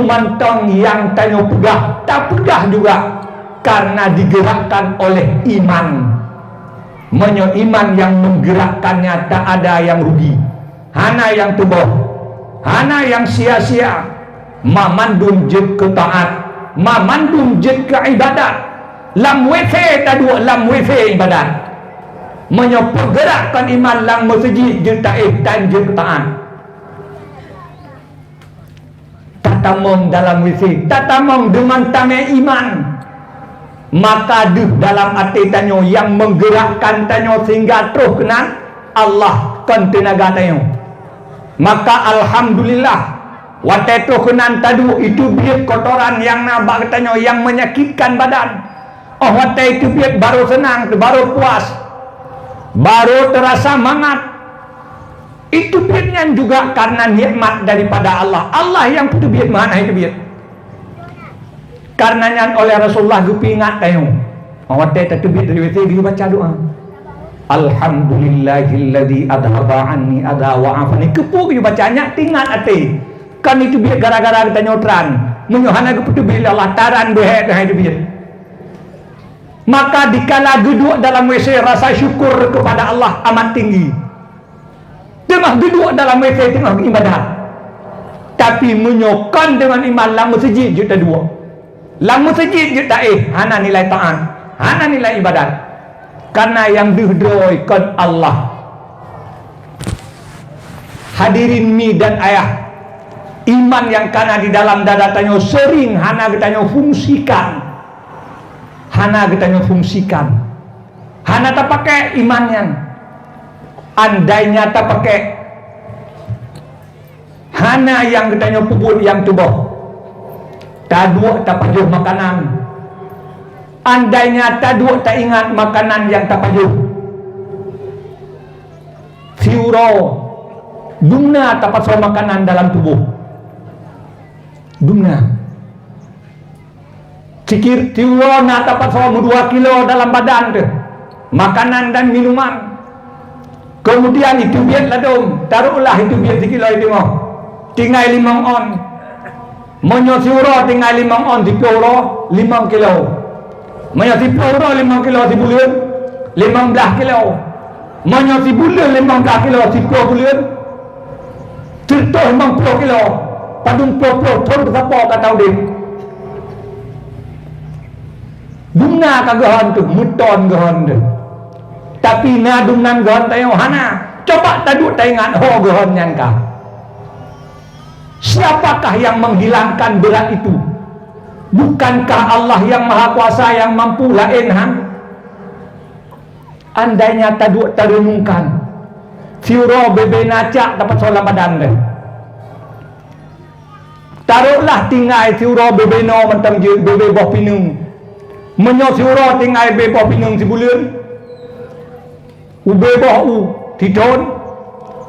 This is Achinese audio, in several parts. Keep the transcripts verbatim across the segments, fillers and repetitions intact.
mantong nyang tanyoe peugah, tapeugah juga karena digerakkan oleh iman. Meunyoe iman nyang menggerakkannya, tak ada yang rugi. Hana nyang teuboh, hana nyang sia-sia. Ma mandum jeuet keu taát, ma mandum jeuet keu ibadat. Lam W C taduek, lam W C ibadat. Meunyoe peugerak kon iman lam meuseujid, jeuet taéh dan jeuet taát. Tatamong dalam W C, tatamong deungon tamé iman. Maka deuh dalam até tanyoe nyang menggerakkan tanyoe sehingga troh keunan, Allah kon teunaga tanyoe. Maka alhamdulillah, watée troh keunan taduek, itu biet kotoran nyang na bak geutanyoe nyang menyakitkan badan. Oh, watée itu biet baru seunang, baru puas, baru terasa mangat. Itu biet nyan juga karena nikmat daripada Allah. Allah nyang peuteubiet, meuhana itu biet. Karena nyan oleh Rasulullah geupeuingat tanyoe. Watée tateubiet dari W C, geubaca doa. Alhamdulillahilladzi adhaba anni adza wa afani. Keupeue geubaca nyan, teuingat até. Kan itu biet gara-gara geutanyoe tran. Meunyoe hana geupeuteubiet lé Allah, tran beuhe teuhai teubiet. Maka dikala geuduek dalam W C, rasa syukur kepada Allah amat tinggi. Teungoh geuduek dalam W C teungoh ibadat. Tapi meunyoe kon deungon iman, lam meuseujid jeuet taduek. Lam meuseujid jeuet taéh, hana nilai taát, hana nilai ibadat. Karena nyang deuh droe kon Allah. Hadirin mi dan ayah, iman nyang kana di dalam dada tanyoe sering hana geutanyoe fungsikan. Hana geutanyoe fungsikan. Hana tapakai iman nyan. Andainya tapakai, hana nyang geutanyoe peubuet nyang teuboh. Taduek tapajoh makanan. Andainya taduek taingat makanan nyang tapajoh. Siuroe, dumna tapasoe makanan dalam tuboh. Dumna. Sikir siuroe na tapasoe meudua kilo dalam badan teuh, makanan dan minuman. Kemudian iteubiet ladôm, taruhlah iteubiet sikilo i teungoh, tinggai limong on. Meunyoe siuroe tinggai limong on, siploh uroe limong kilo. Meunyoe siploh uroe limong kilo sibuleuen, limong blaih kilo. Meunyoe sibuleuen limong blaih kilo, siploh buleuen, sireutoh limong ploh kilo, padum ploh ploh thon teusapo ka taudeb. Dumna ka geuhon teuh, meuton geuhon teuh. Tapi na dumnan geuhon tanyoe hana. Coba taduek taingat ho geuhon nyan ka. Siapakah yang menghilangkan berat itu? Bukankah Allah yang Maha Kuasa, yang mampu, laén han? Andainya taduek tarenungkan, siuroe bebe na cak tapasoe lam badan teuh. Taruhlah tinggai siuroe bebe noe mantong jeuet, bebe boh pineung. Meunyoe siuroe tinggai bebe boh pineung sibuleuen, ubé boh u, sithon,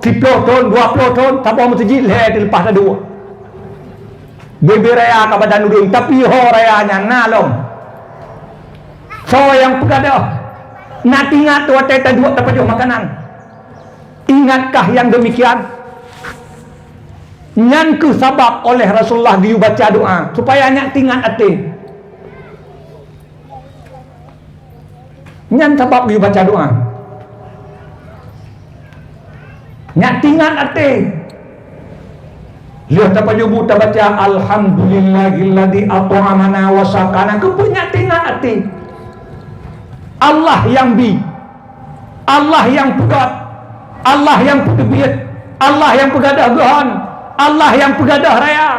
siploh thon, dua ploh thon, saboh meuseujid lhée teuleupah taduek. Bebe raya ka badan ureuëng, tapi ho raya nyan na lom. Soe nyang peugadôh? Na teuingat watée taduek tapajoh makanan. Ingatkah nyang demikian? Nyan kheueh sabab oleh Rasulullah geuyue baca doa, supaya nyak teuingat até. Nyan sabab geuyue baca doa. Nyak teuingat até. Lheueh tapajoh bu tabaca, "Alhamdulillahilladzi at'amana wa saqana." Keupeue nyak teuingat até? Allah nyang bi, Allah nyang peugét, Allah nyang peuteubiet, Allah nyang peugadôh geuhon, Allah nyang peugadôh raya.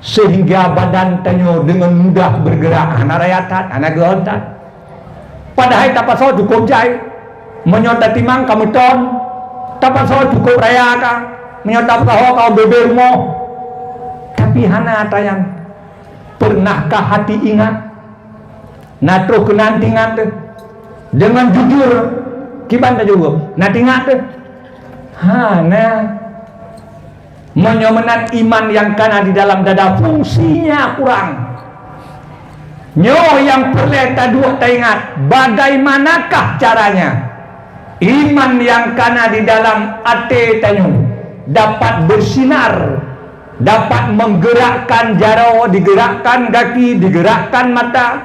Sehingga badan tanyoe deungon mudah bergerak, hana raya that, hana geuhon that. Padahai tapasoe cukôp jai, meunyoe tatimang ka meuton, tapasoe cukôp raya ka, meunyoe tapasoe ka bebe rumoh. Tapi hana atra nyan. Pernahkah hati ingat? Na troh keunan teuingat teuh. Deungon jujur, kiban tajaweueb, na teuingat teuh? Hana. Meunyoe meunan iman nyang kana di dalam dada fungsinya kurang. Nyoe nyang peureulée taduek taingat, bagaimanakah caranya iman nyang kana di dalam até tanyoe dapat bersinar Dapat menggerakkan jaroe, digerakkan gaki, digerakkan mata,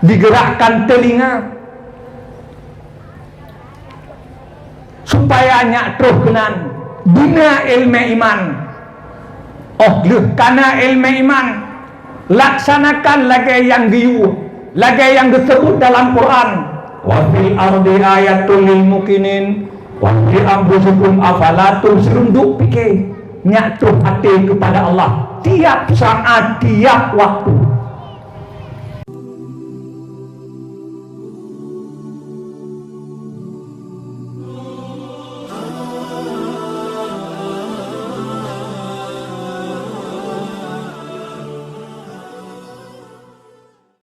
digerakkan telinga, supaya nyak troh keunan beuna ilmu iman. Oh lheueh kana ilmu iman, laksanakan lagée nyang geuyue, lagée nyang geuseubut dalam Quran, "Wa fil ardi ayatul lil muqinin, wa fi anfusikum afala tubsirun." Duek pike, nyak troh até kepada Allah tiap saat, tiap waktu.